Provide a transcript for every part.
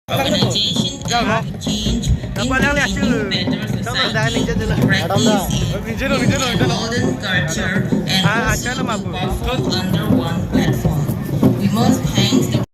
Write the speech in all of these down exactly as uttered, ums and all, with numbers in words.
organization aim to change into a new, better society, practicing modern culture and also perform under one platform. We must thank the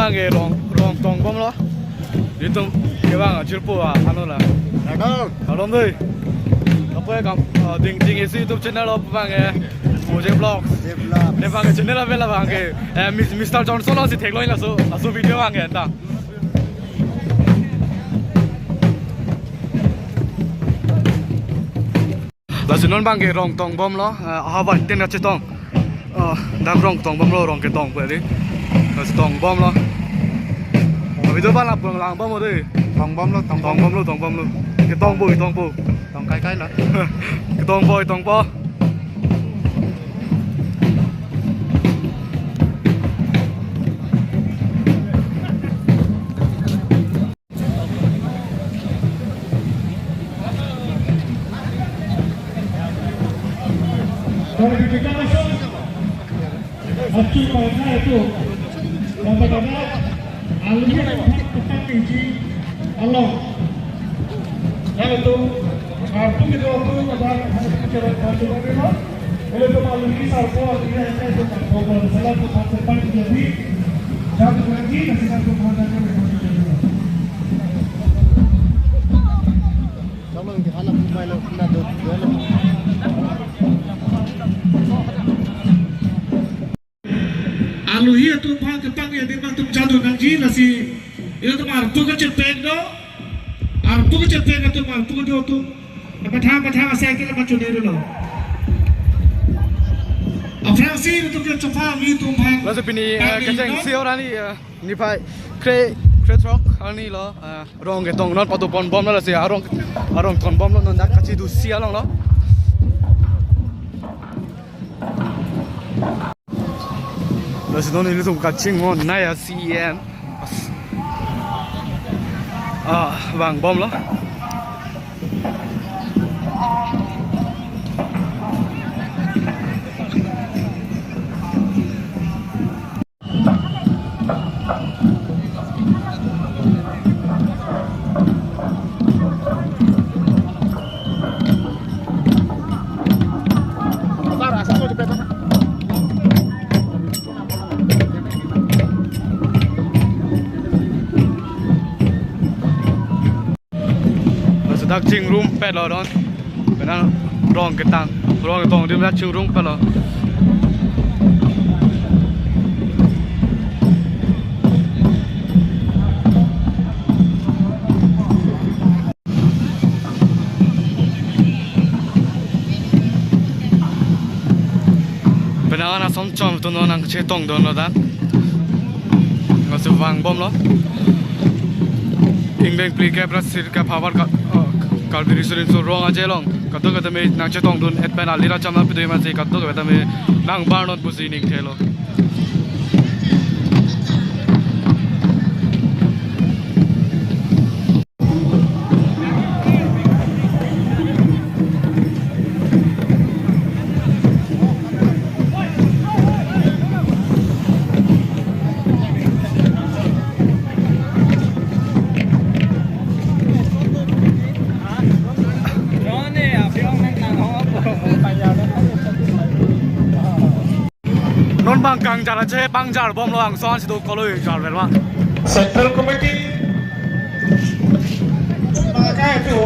Ke rong, rong tongbomlo. Itum kevang ajirpo a, ano la. Radon. Radon dei. Apo kam, ah, ding ding isi YouTube channel lo bang eh. Mujhe Vlogs. Mujhe Vlogs. Ne bang channel abela bang ke. Eh, Mis-, Mister Johnson lo si theklong laso, laso video bang ke ta. Lasi non bang ke rong tongbomlo, eh, ahavar ten kachetong. Oh, dak rong tongbomlo, rong ketong pwede. Lasi tongbomlo. Video bang lang, langbomlo dei. Tongbomlo, tongbomlo. Tongbomlo, tongbomlo. Ketongpo, ketongpo. Tong kaikai lo. Ketongpo, ketongpo. Achu pai na itu. Dapat ada. Alumni tempat tempat tinggi. Allah. Yang itu. Artu itu aku ada. Cara satu lagi lah. Ele to malu ni sa ko ni sa ko ko ko sala ko ko pa ni ni. Jab lagi na sila ko ko na ko ko. Solo ke ana kumai lo na do do lo. Aluhi atum aphan kepangni adim atum jadu nangji lasi. Ilitum artu kachepek do. Artu kachepek atum artu do atum. Pathang pathang asai ke ma chunero lo. Aphrangsi ilitum ke chopha mi atum aphan. Lasi pini, eh, pangni kecheng do. Si orang ni, eh, niphai kre, krethrok arni lo, eh, rong ketong non patu ponbomlo lasi arong, arong tongbomlo non dak kachidusi along lo. Lasi non ilitum kachingvon nai a C N. Ah, vangbomlo. Laso dak chingrumpetlo don. Penang rong ketang, rong ketong adim dak chingrumpetlo. Penang ason chom atum nangchetongdunlo dan. Lasi vangbomlo. Ingdeng phlikep ra sirkep havar ka, oh, Karbi Riso Nimso Rong Aje along kadokave tame nangchetongdun-et pen alir acham nangpidun masi kadokave tame nangbarnon pusi ningthelo. Non bang kangjar aje pangjar bomlo, angsong si do koloi jar ber bang. Central Committee. Chunbang kai tu.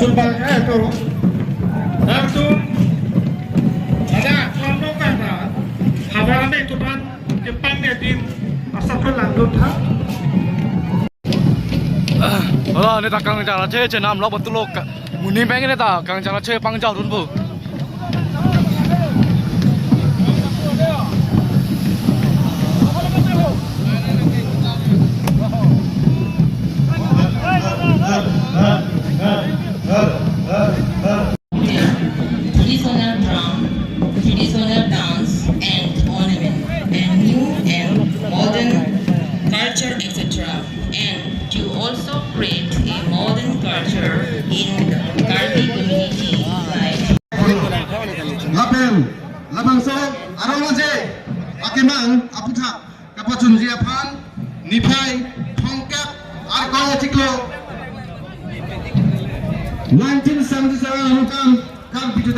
Chunbang kai tu. Langsung. Ada kelompok kata. Habar ame tupan kepang dia dim. Asap tu langdut ha. Hala, neta kangjar aje chenam lok betul lok. Muni peng neta kangjar aje pangjar dun bu. Traditional drum, traditional dance and ornament, and new and modern culture, et cetera. And to also create a modern culture in the Karbi community life. Lapen, labangso arong aje akemang aputhak kapachunji aphan niphai thomkep Arkoi achiklo nineteen seventy-seven ahormu kam kam bitu